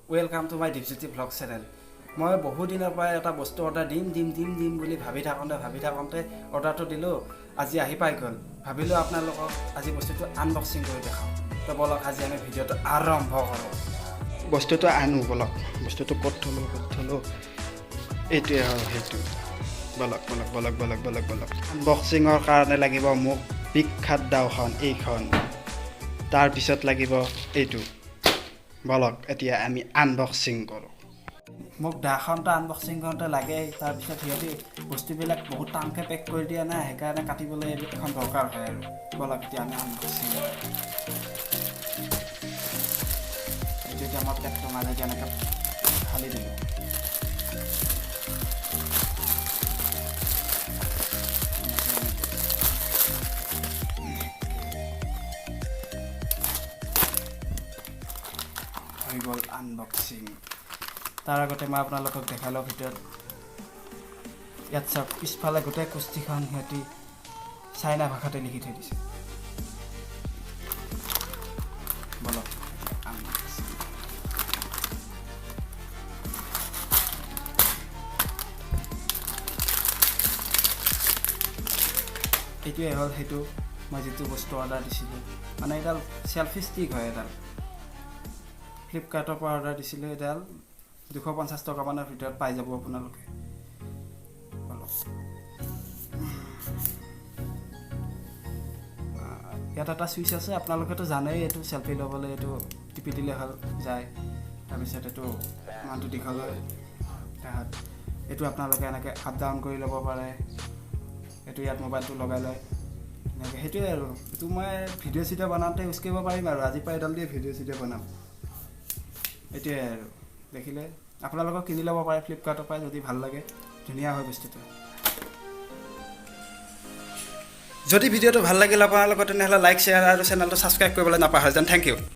Welcome to my Dipjyoti vlog channel. মই বহু দিনৰ পৰা এটা বস্তু অৰ্ডাৰ দিম দিম দিম দিম বুলি ভাবি থাকোঁতে অৰ্ডাৰটো দিলোঁ, আজি আহি পাই গ'ল। ভাবিলোঁ আপোনালোকক আজি বস্তুটো আনবক্সিং কৰি দেখাওঁ। তো ব'লক, আজি আমি ভিডিঅ'টো আৰম্ভ কৰোঁ। বস্তুটো আনো ব'লক। বস্তুটো ক'ত থ'লোঁ, ক'ত থ'লোঁ? এইটোৱে হ'ল সেইটো। ব'লক ব'লক ব'লক ব'লক ব'লক ব'লক। আনবক্সিঙৰ কাৰণে লাগিব মোক বিখ্যাত দাওখন এইখন, তাৰপিছত লাগিব এইটো। ব'লক, এতিয়া আমি আনবক্সিং কৰোঁ। মোক দাখনটো আনবক্সিং কৰোঁতে লাগে। তাৰপিছত সিহঁতি বস্তুবিলাক বহুত টানকৈ পেক কৰি দিয়ে না, সেইকাৰণে কাটিবলৈ এখন দৰকাৰ হয়। আৰু ব'লক, এতিয়া আমি আনবক্সিং কৰোঁ। এইটো এতিয়া মই পেকটো মাজেদি এনেকৈ ফালি দিলোঁ। হৈ গ'ল আনবক্সিং। তাৰ আগতে মই আপোনালোকক দেখাই লওঁ ভিতৰত। ইয়াত চাওক, পিছফালে গোটেই কুস্তিখন সিহঁতি চাইনা ভাষাতে লিখি থৈ দিছে। ব'লক, আনবক্সিং। এইটোৱে হ'ল সেইটো, মই যিটো বস্তু অৰ্ডাৰ দিছিলোঁ। মানে এডাল চেল্ফি ষ্টিক হয়। এডাল ফ্লিপকাৰ্টৰ পৰা অৰ্ডাৰ দিছিলোঁ। এডাল 250 টকামানৰ ভিতৰত পাই যাব আপোনালোকে। ব'লক। ইয়াত এটা চুইচ আছে, আপোনালোকেতো জানেই, এইটো চেল্ফি ল'বলৈ এইটো টিপি দিলে হ'ল যায়। তাৰপিছত এইটো ইমানটো দীঘল হয়। তাৰপিছত এইটো আপোনালোকে এনেকৈ আপ ডাউন কৰি ল'ব পাৰে। এইটো ইয়াত মোবাইলটো লগাই লয় ধুনীয়াকৈ। সেইটোৱে আৰু এইটো মই ভিডিঅ' চিডিঅ' বনাওঁতে ইউজ কৰিব পাৰিম আৰু আজিৰ পৰা এডাল দিয়ে ভিডিঅ' চিডিঅ' বনাম। এইটোৱে আৰু দেখিলে, আপোনালোকক কিনি ল'ব পাৰে ফ্লিপকাৰ্টৰ পৰা যদি ভাল লাগে। ধুনীয়া হয় বস্তুটো। যদি ভিডিঅ'টো ভাল লাগিল আপোনালোকৰ, তেনেহ'লে লাইক, শ্বেয়াৰ আৰু চেনেলটো ছাবস্ক্ৰাইব কৰিবলৈ নাপাহৰে যেন। Thank U.